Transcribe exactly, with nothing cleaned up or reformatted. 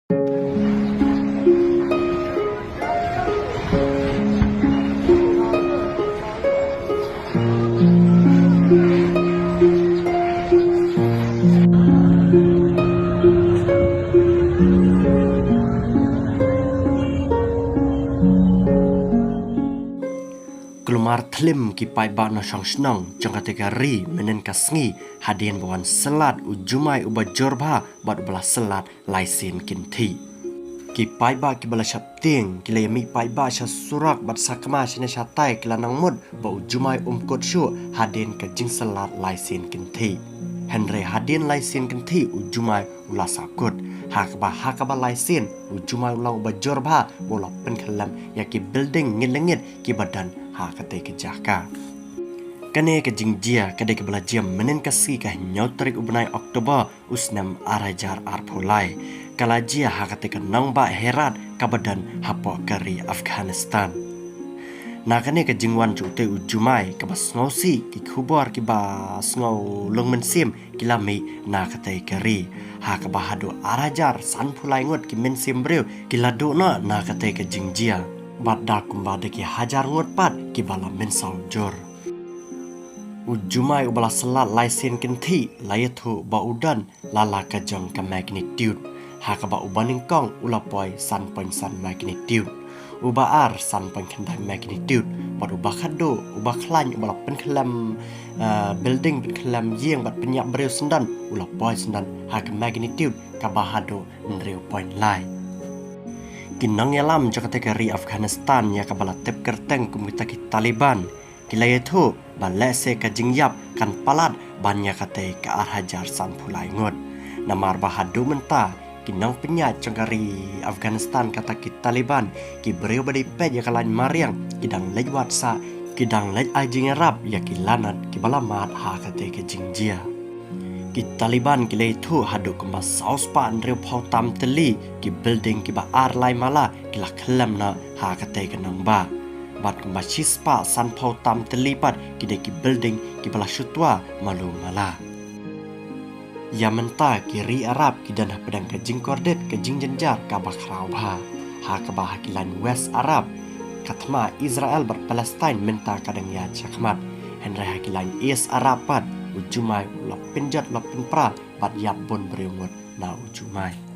Kulmar thlim ki paidbah na shong shnong jong kata ka ri mynnin ka sngi hadien ba wan syllat u jumai uba jur bha bad uba la syllat lai sien kynthih. Ki paidbah kiba la shaptieng ki la ïamih paidbah sha surok bad sakma shane shatai ki la nang mut ba u jumai um kut shuh hadien ka jingsyllat lai sien kynthih. Hynrei hadien lai sien kynthih u jumai u la sah kut. Ha kaba ha kaba lai sien u jumai u long uba jur bha ba u la pynkhyllem ïa ki building ngit la ngit kiba don ha katei ka jaka. Kane ka jingjia ka dei kaba la jia mynnin ka sngi ka hynñiew tarik u bnai October u snem ar hajar arphew lai. Ka la jia ha katei ka nongbah Herat kaba don hapoh ka ri Afghanistan. Na kane ka jingwan jong utei u jumai kaba sngewsih ki khubor kiba sngew lung mynsiem ki la mih na katei ka ri. Ha kaba haduh ar hajar sanphew lai ngut ki mynsiem briew ki la duh noh na katei ka jingjia. Bad da kumba da ki hajar ngut pat kiba la mynsaw jur. U jumai uba la syllat lai sien kynthih la ïathuh ba u don la la ka jong ka magnitude. Ha kaba uba nyngkong u la poi san point san magnitude. Uba ar san point khyndai magnitude. Bad uba khadduh, uba khlaiñ, uba la pynkhyllem, eh, building, pynkhyllem ïing bad pynïap briew syndon u la poi syndon ha ka magnitude kaba haduh hynriew point lai. Ki nongïalam jong katei ka ri Afghanistan ïa kaba la tip kyrteng kum kita ki Taliban ki la ïathuh ba lehse ka jingïap kan palat ban ïa katei ka ar hajar sanphew lai ngut. Namar ba haduh mynta ki nongpynïaid jong ka ri Afghanistan kata ki Taliban, ki briew ba dei peit ïa ka lain mariang, ki dang leit wad sah, ki dang leit ai jingïarap ïa ki lanot kiba la mad ha katei ka jingjia. Ki Taliban ki la ïathuh haduh kumba saw spah hynriewphew tam tylli ki building kiba ar lai mala ki la khyllem noh ha katei ka nongbah. Bad kumba shispah sanphew tam tylli pat ki dei ki building kiba la shu twa malu mala. Ïa mynta ki ri Arab ki don hapdeng ka jingkordit ka jingjynjar kaba khraw bha. Ha kaba ha ki lain West Arab ka thma Israel bad Palestine mynta ka dang ïaid shakhmat. Hynrei ha ki lain East Arab pat u jumai u la pynjot la pynpra bad ïap bun briew ngut na u jumai.